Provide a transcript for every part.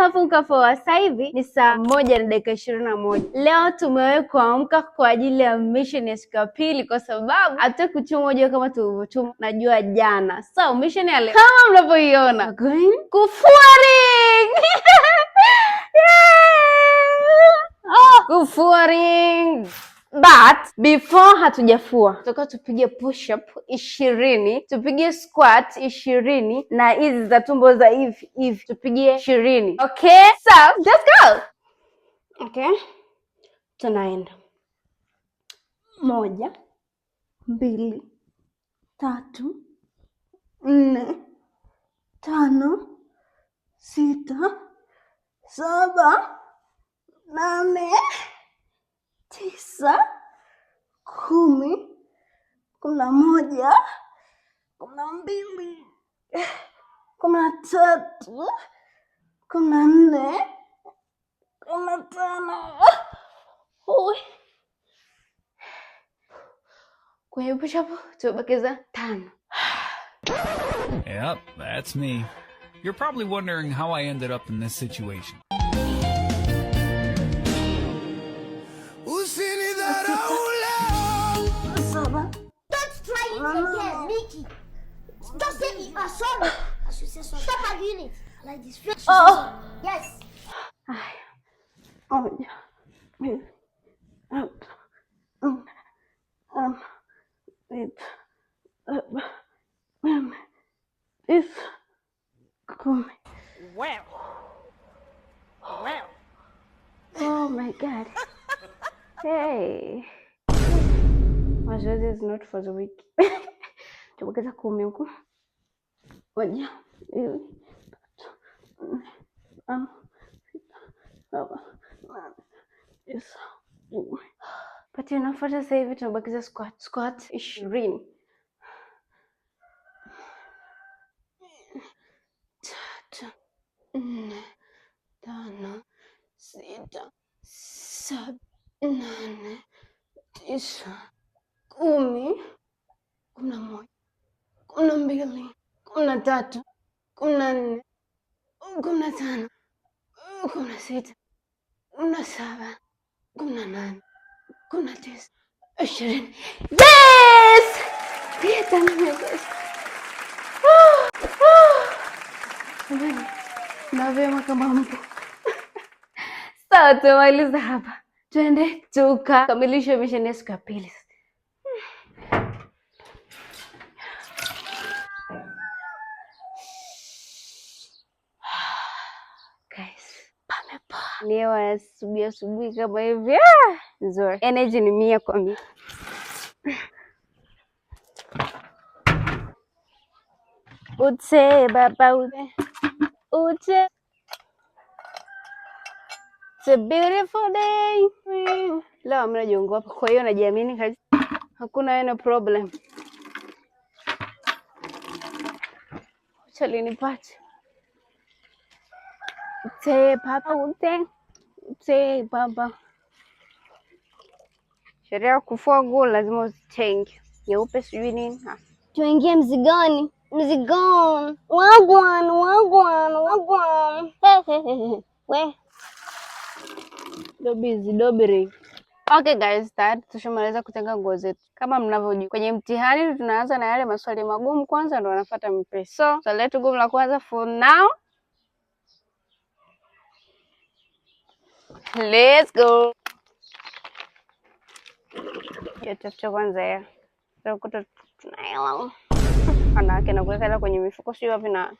Hafunka four. Sasa hivi ni 1:21. Leo tumewahi kuamka kwa ajili ya mission ya siku ya pili, kwa sababu hatutaki kuchoma jua kama tulivyochoma na jua jana. So mission ya leo kama mnavyoiona, going kufua ring. Yeah! Oh, kufua ring. But before hatujafua, tutakuwa tupige push up 20, tupige squat 20 na hizi za tumbo za hivi hivi tupige 20. Okay, so let's go. Okay, tunaenda 1, 2, 3, 4, 5, 6, 7, 8, 9, 10, 11, 12, 13, 14, 15. Kwenye push up tumebakiza 5. Yep, that's me. You're probably wondering how I ended up in this situation. 7, Don't try it again, Mickey. Just say you are sorry. I should say sorry. Stop arguing it. Like this. Oh. Yes. Haya, 1, 2, 3, 4, 5, 6, 7, 8, 9, 10. Well. Well. Oh my God. Hey. Mazoezi is not for the weak. Tumebakiza 10 huku. 1, 2, 3, 4, 5, 6, 7, 8, 9, 10. Pati inafuata sasa hivi tunabakiza squat. Squat 20. 3, 4, 5, 6, 7, 8, 9, 10, 11, 12, 13, 14, 15, 16, 17, 18, 19, 20. Yes! Guys. Jamani, na vyema kama mpo. Sawa, tumaliza hapa. Twende tukamilishe mission ya siku ya pili. Guys, pamepoa. Ni hewa ya asubuhi asubuhi kama hivi. Nzuri. Energy ni 100 kwa 100. Ute baba ute. Ute. It's a beautiful day. Leo hamna jongo hapa, kwa hiyo najiamini kabisa. Hakuna any problem. Acha linipate. Ute papa ute. Ute baba. Sheria ya kufua nguo lazima uzitenge. Nyeupe sijui nini. Tuingie mzigoni. Mzigoni. Wagwan, wagwan, wagwan. We. Dobizi, dobiri. Okay guys, tayari tushamaliza kutenga nguo zetu. Kama mnavyojua, kwenye mtihani tunaanza na yale maswali magumu kwanza ndo wanafuata mepesi. So, swali letu gumu la kwanza for now. Let's go. Tafuta kwanza ya. Tutakuta tuna hela. Wanawake na kuweka hela kwenye mifuko sio wapi na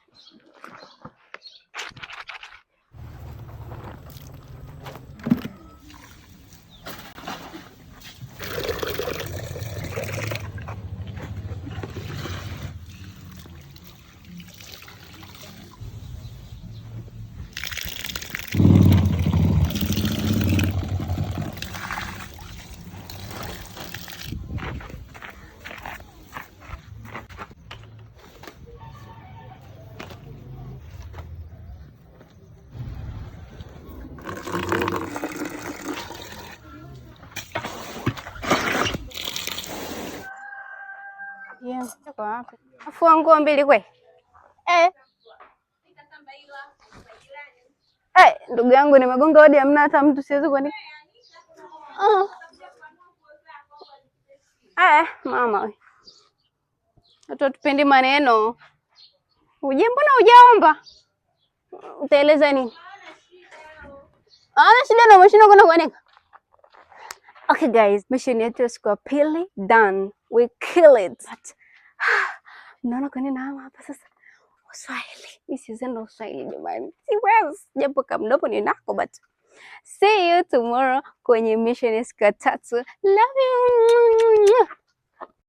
Fua nguo mbili kwe? Eh. Ndugu yangu, nimegonga hodi, hamna hata mtu, siwezi kuandika. Ah. Eh, mama we. Watu hatupendi maneno. Uje, mbona hujaomba? Utaeleza nini? Ana shida na umeshindwa kwenda kuanika. Okay guys, mission yetu ya siku ya pili done. We kill it. But mnaona kwa nini nahama hapa sasa? Uswahili. Mimi siwezi enda Uswahili jamani. Siwezi. Japo kamdomo ninako, but see you tomorrow kwenye mission ya siku ya tatu. Love you.